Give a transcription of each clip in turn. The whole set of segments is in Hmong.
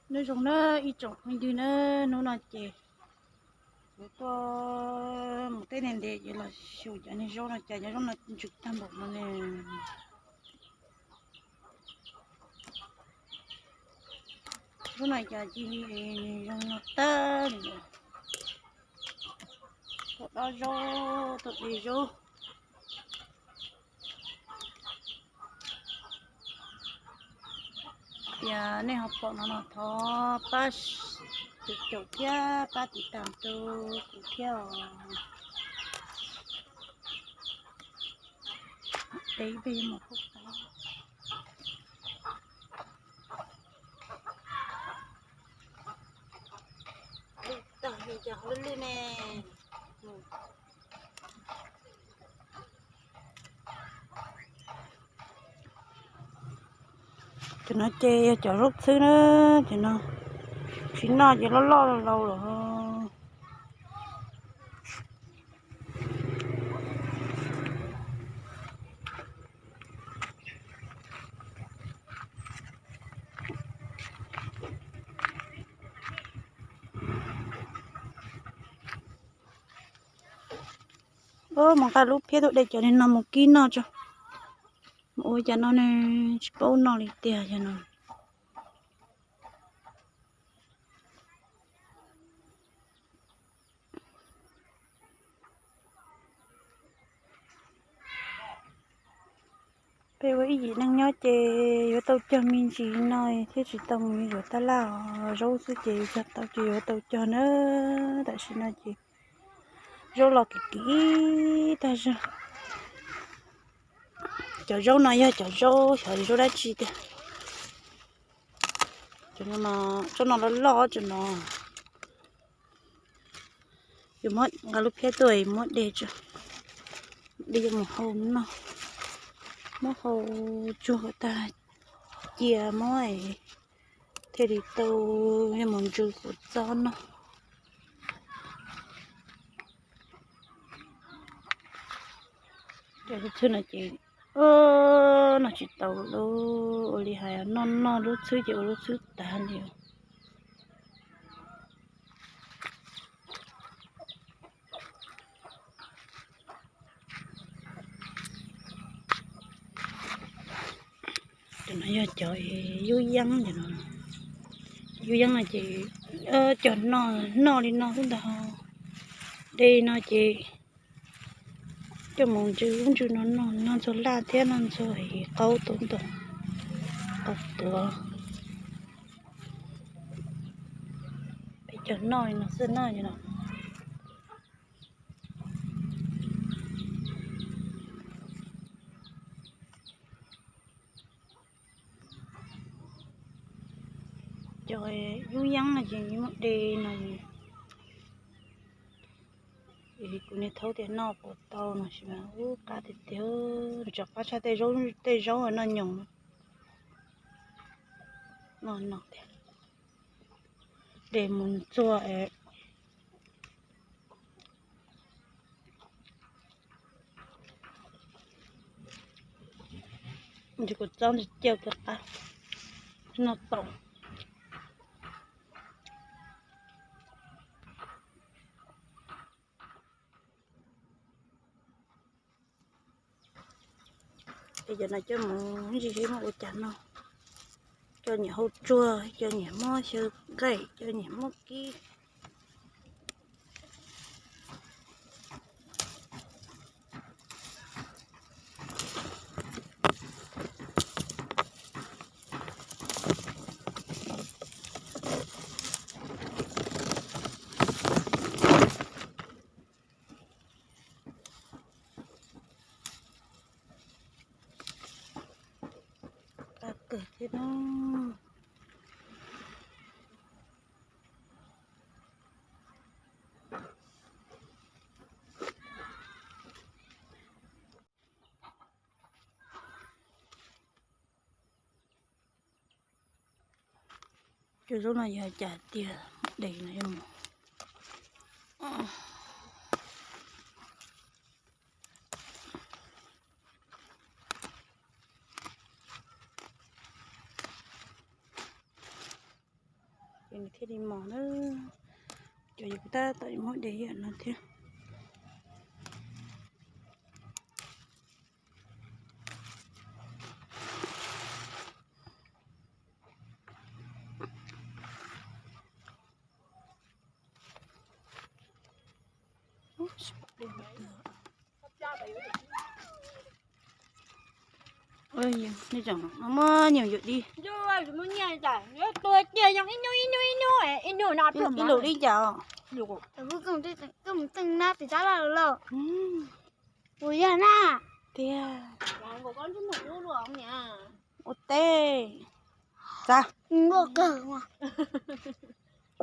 Nyob zoo na ib tsoom phooj ywg na, hnub no ces yuav tuaj mus tej ntev ntev ces los xyuas cov niag zaub no cas cov zaub no ntsws tag npaum no ne. Zaub no cas ci zoo no tag li. Tuaj dob zaub, tuaj de zaub. Yog nej ho pom no no thov pab caum caum thiab pab tiv tam rau kuv thiab os. De ib pliag yuav mus hauv qab. Lwj tag li cas ho lwj lwj ne. Cov no ces yog cov zaub txhwb na, cov no tsis noj ces loj loj laus lawm. Mus nqa lub phiab tuaj de cov no mus kib noj tso. Mus ua cas no ne, tsis paub noj li tiag yog no. Peb ua ib yim neeg nyob ces yuav tau cog me ntsis no thiab tsis tau mus yuav tab laj os, zaub xwb ces yuav cog tau ces yuav tau cog na. Tam sim no ces zaub los kim kim tag zog. Cov zaub no yog cov zaub xyov zaub dab tsi tiag. Cov no, tsob no loj loj tsob no. Yuav muab nqa lub phiab tuaj muab de tso, de yuav mus hau noj, muab hau tsuag kom tag cia muab thiaj li tau yuav mus ntsuj kuv txob noj. Cov lub txhwb no ces noj tsis tau lawm, ua li hais noj noj lub txhwb ces ua lub txhwb tag li. Cov no yog cov yub yeeb, yub yeeb no ces cov no noj li no xwb ntag. De no ces coj mus ntxhw lub ntsws no noj, noj ntxuag laj thiab noj ntxuag qaub tub ntoo, qaub tuav. Peb cov noj li no xwb na no. Cov yub yeeb no ces muab de no, kuv niag thaub tias noj puas tau no sis mas ub qab tiag tiag, tseem qab tshaj tej zaub, tej zaub noj nyoos no no tiag. De mus ntxuag ntsis kuv txob ntsis ciaj pw qab noj tau. Es cov no coj mus ntsis seb muab ua cas noj, coj nyiam hau tsuag, coj nyiam muab xyaw nqaij, coj nyiam muab kib. Qab kawg thiab no. Cov zaub no yog cas tiag, de no. Thiaj li mos na. Cov yus tab tom muab de yam no thiab. Nej tseem muab nyiaj yuav dib. Tua tiag, yog ib hnub ib hnub ib hnub ib hnub no ib lus li cas os. Koj mus teej nab pem tab laj los. Kuv yog na. Tiag. Ua teb. Txav. Nkauj kawg.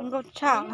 Nkauj tshaj.